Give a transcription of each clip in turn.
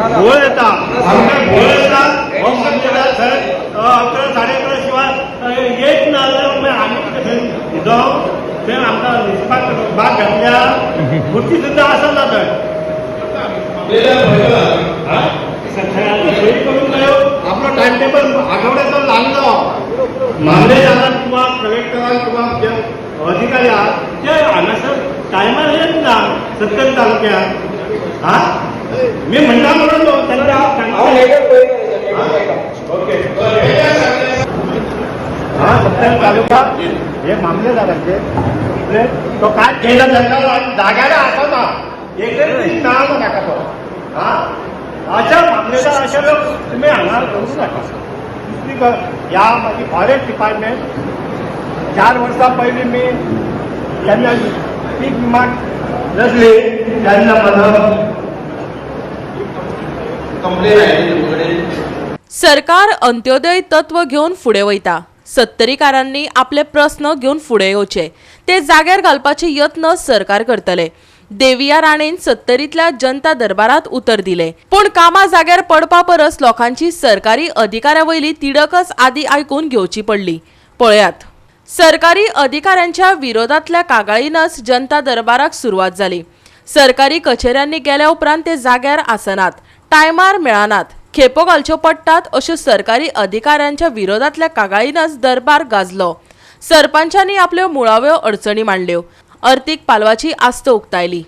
घोळ येता आमकां घोळ येता. हो मामलेदार थंय 11, 11:30 शिवाय येत ना जाल्यार मागीर आमी कितें थंय न्हिदो? थंय आमकां न्हिदपाक बाग घातल्या, खुर्ची सुद्दां आसना थंय. हा? सगळ्यांनी करून मेळो आपलो टायम टेबल आठवड्याचो लागलो. मामलेदारान किंवा कलेक्टरान किंवा जे अधिकारी आहात ते हांगासर टायमार येत ना सत्तरी तालुक्यात. हा, मी म्हणटा म्हणून तो तांकां. हांव लेटर पळयता. ओके. हा, सत्तरी तालुका हे मामलेदारांचे म्हणजे तो काय केलं त्यांना जाग्याला आसना, एकय दीस मेळना म्हाका तो. हा, अशा मामलेदार, अशा लोक तुम्ही हांगा करूं नाका. दुसरी ह्या म्हाजी फॉरेस्ट डिपार्टमेंट, 4 वर्सां पयलीं मी जेन्ना पीक विमा नसली तेन्ना म्हाजो कंप्लेन आयली तुमचे कडेन. सरकार अंत्योदय तत्व घेवन फुडें वयता. सत्तरीकारांनी आपले प्रस्न घेवन फुडें येवचे, ते जाग्यार घालपाचे यत्न सरकार करतले. देविया राणेन सत्तरींतल्या जनता दरबारात उतर दिले, पूण कामां जाग्यार पडपा परस लोकांची सरकारी अधिकाऱ्या वयली तिडकच आदी आयकून घेवची पडली. पळयात, सरकारी अधिकाऱ्यांच्या विरोधातल्या कागाळीनच जनता दरबाराक सुरवात जाली. सरकारी कचेऱ्यांनी गेल्या उपरांत ते जाग्यार आसनात, टायमार मेळनात, खेपो घालच्यो पडटात, अश्यो सरकारी अधिकाऱ्यांच्या विरोधातल्या कागाळीनच दरबार गाजलो. सरपंचांनी आपल्यो मुळाव्यो अडचणी मांडल्यो, अर्थीक पालवाची आस्त उक्तायली.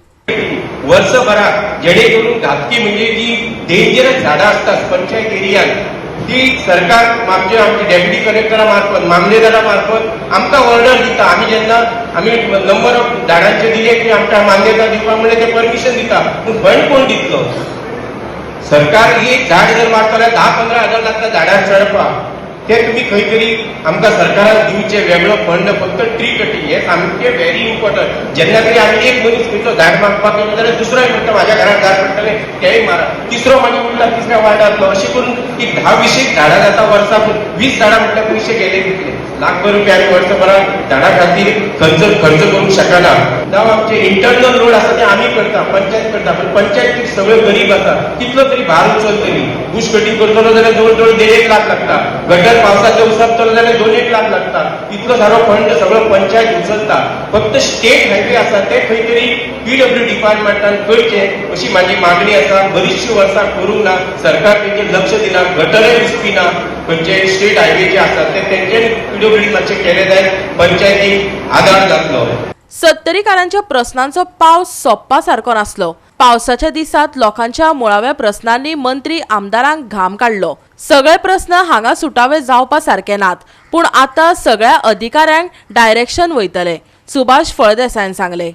वर्सभरात जेणे करून घातकी म्हणजे जी डेंजरस झाडां आसतात पंचायत एरियात, ती सरकार आमचे आमचे डेप्युटी कलेक्टरा मार्फत, मामलेदारा मार्फत आमकां ऑर्डर दिता. आमी जेन्ना आमी नंबर ऑफ झाडांचे दिले की आमकां मान्यता दिवपाक म्हणल्यार ते परमिशन दिता, पूण फंड कोण दितलो? सरकार एक झाड जर मारता जाल्यार 10-15 हजार लागता झाडार चडपाक. ते तुमी खंय तरी आमकां सरकारान दिवचे वेगळो फंड फक्त ट्री कटिंग. हे सामकें व्हेरी इम्पॉर्टंट. जेन्ना तरी आमी एक मनीस खंयचो झाड मागपाक गेलो जाल्यार दुसरोय म्हणटा, म्हाज्या घरात झाड पडटलें, तेय मारा. तिसरो मागीर उरला तिसऱ्या वार्डांतलो. अशें करून एक 10-20 एक झाडां जाता वर्साक. 20 झाडां म्हटल्यार पयशे गेले कितले? लाखभर रुपया आमी वर्सभरात झाडां खातीर खर्च खर्च करूंक शकना. जावं आमचे इंटरनल रोड आसा ते आमी करता, पंचायत करता, पण पंचायत सगळे गरीब आसा, कितलो तरी भार उचलतली? बुश कटिंग करतलो जाल्यार जवळ जवळ 1.5 एक लाख लागता. गटर पावसाचे उसपतलो जाल्यार 2 एक लाख लागता. इतलो सारो फंड सगळो पंचायत उचलता. फक्त स्टेट हायवे आसा ते खंय तरी पीडब्ल्यू डिपार्टमेंटान करचे अशी माझी मागणी आसा. बरीचशीं वर्सां करूंक ना, सरकार तेंचेर लक्ष दिना, गटरय दिसपी ना. खंयचे स्टेट हायवे जे आसा ते तेंच्यानी पीडब्ल्यू मातशें केले जायत, पंचायतीक आदार जातलो. सत्तरीकारांच्या प्रस्नांचो पावस सोंपपा सारको नासलो. पावसाच्या दिसात लोकांच्या मुळाव्या प्रस्नांनी मंत्री आमदारांक घाम काडलो. सगळे प्रस्न हांगा सुटावे जावपा सारके नात, पूण आतां सगळ्या अधिकाऱ्यांक डायरेक्शन वयतले, सुभाष फळदेसायान सांगले.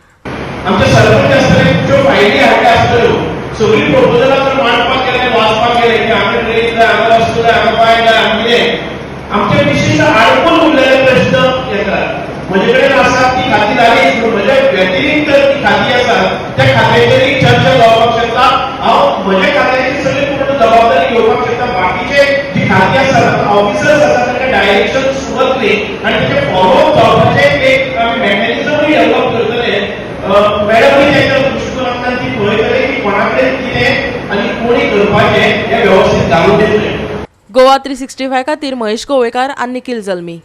आमचे सरपंच आसतले, ज्यो फायली हाडल्या आसतल्यो, सगळीं प्रपोजलां जर मांडपाक गेले, वाचपाक गेले की हांगा ड्रेन जाय, हांगा रस्तो जाय, हांगा पाय जाय, हांगा कितें, आमचे विशेश आडकून उरलेले प्रश्न येतात. म्हजे कडेन आसा ती खाती जालीच, पूण म्हज्या व्यतिरिक्त ती खाती आसा, त्या खात्याचेर चर्चा जावपाक शकता. हांव म्हज्या खात्याची सगळी पूर्ण जबाबदारी घेवपाक शकता. बाकीचे जी खाती आसात, ऑफिसर्स आसात, तांकां डायरेक्शन वतली आनी तेचे फॉलोअप जावपाचें एक आमी मेकॅनिझमूय डेव्हलप करतले. मॅडमूय तांच्या दृश्टिकोनांतल्यान ती पळयतले की कोणा कडेन कितें आनी कोणी करपाचें हें वेवस्थीत घालून दितले. गोवा 365 खातीर महेश गोवेकार आनी निखिल जल्मी.